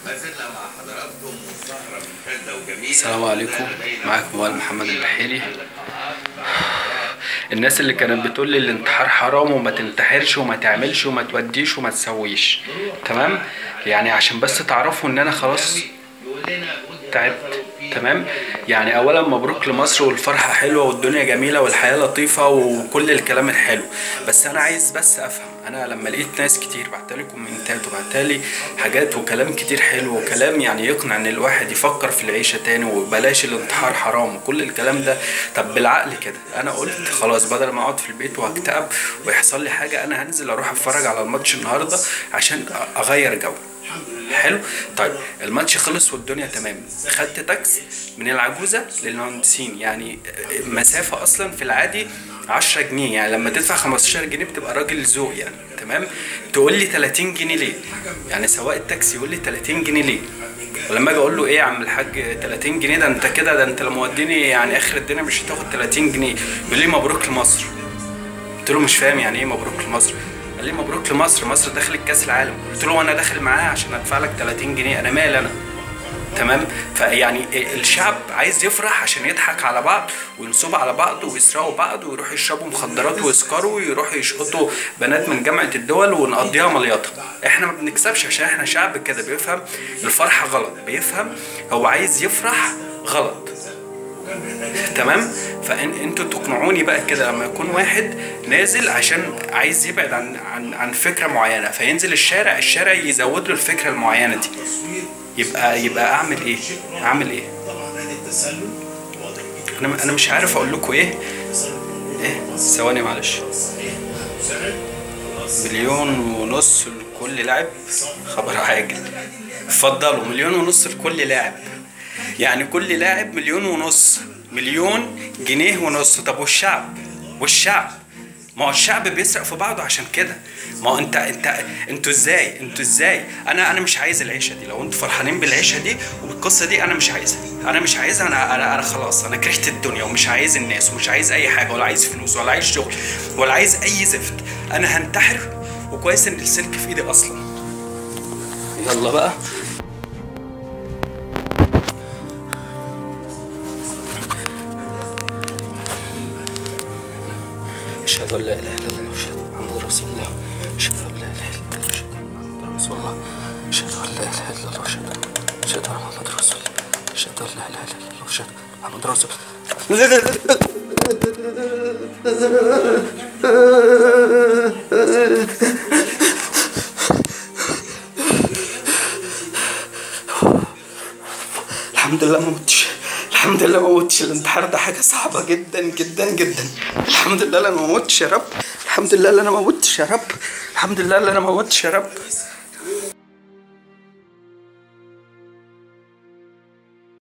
ما زلنا مع حضراتكم والسهرة ممتازة وجميلة. السلام عليكم، معاكم وائل محمد البحيري. الناس اللي كانت بتقول لي الانتحار حرام وما تنتحرش وما تعملش وما توديش وما تسويش، تمام؟ يعني عشان بس تعرفوا ان انا خلاص تعبت، تمام؟ يعني اولا مبروك لمصر، والفرحه حلوة والدنيا جميلة والحياة لطيفة وكل الكلام الحلو، بس انا عايز بس افهم. انا لما لقيت ناس كتير بعتلي كومنتات وبعتلي حاجات وكلام كتير حلو وكلام يعني يقنع ان الواحد يفكر في العيشة تاني وبلاش الانتحار حرام وكل الكلام ده، طب بالعقل كده انا قلت خلاص بدل ما اقعد في البيت واكتئب ويحصل لي حاجة، انا هنزل اروح اتفرج على الماتش النهارده عشان اغير جو. حلو. طيب الماتش خلص والدنيا تمام، خدت تاكسي من العجوزة للمهندسين، يعني مسافة اصلا في العادي 10 جنيه، يعني لما تدفع 15 جنيه بتبقى راجل ذوق يعني، تمام؟ تقول لي 30 جنيه ليه؟ يعني سواق التاكسي يقول لي 30 جنيه ليه؟ ولما اجي اقول له ايه يا عم الحاج 30 جنيه ده انت كده، ده انت لما وديني يعني اخر الدنيا مش هتاخد 30 جنيه، يقول لي مبروك لمصر. قلت له مش فاهم يعني ايه مبروك لمصر؟ قال لي مبروك لمصر، مصر دخلت كاس العالم. قلت له وانا داخل معاها عشان ادفع لك 30 جنيه، انا مالي انا؟ تمام؟ فيعني الشعب عايز يفرح عشان يضحك على بعض وينصب على بعض ويسرقوا بعض ويروحوا يشربوا مخدرات ويسكروا ويروحوا يشقطوا بنات من جامعة الدول ونقضيها مليطة. احنا ما بنكسبش عشان احنا شعب كده بيفهم الفرحة غلط، بيفهم هو عايز يفرح غلط، تمام؟ فانتوا تقنعوني بقى كده لما يكون واحد نازل عشان عايز يبعد عن عن عن فكرة معينة، فينزل الشارع، الشارع يزود له الفكرة المعينة دي، يبقى اعمل ايه؟ اعمل ايه؟ انا مش عارف اقول لكم ايه. ايه ثواني معلش. 1.5 مليون لكل لاعب، خبر عاجل. اتفضلوا، 1.5 مليون لكل لاعب، يعني كل لاعب 1.5 مليون، 1.5 جنيه. طب والشعب؟ والشعب ما هو الشعب بيسرق في بعضه عشان كده. ما هو انت انتوا ازاي؟ انتوا ازاي؟ انا مش عايز العيشة دي. لو انتوا فرحانين بالعيشه دي وبالقصه دي انا مش عايزها، انا مش عايزها. انا خلاص انا كرهت الدنيا ومش عايز الناس ومش عايز اي حاجة، ولا عايز فلوس ولا عايز شغل ولا عايز اي زفت. انا هنتحر، وكويس ان السلك في ايدي اصلا. يلا بقى. أشهد أن لا إله إلا الله وأشهد أن محمد رسول الله، أشهد أن لا إله إلا الله وأشهد أن محمد رسول الله، أشهد أن لا إله إلا الله وأشهد أن محمد رسول الله، أشهد أن لا إله إلا الله وأشهد أن محمد رسول الله. الحمد لله ما متش، الحمد لله ما متش. الانتحار ده حاجة صعبة جدا جدا جدا. الحمد لله انا ما متش يا رب، الحمد لله انا ما متش يا رب، الحمد لله انا ما متش يا رب.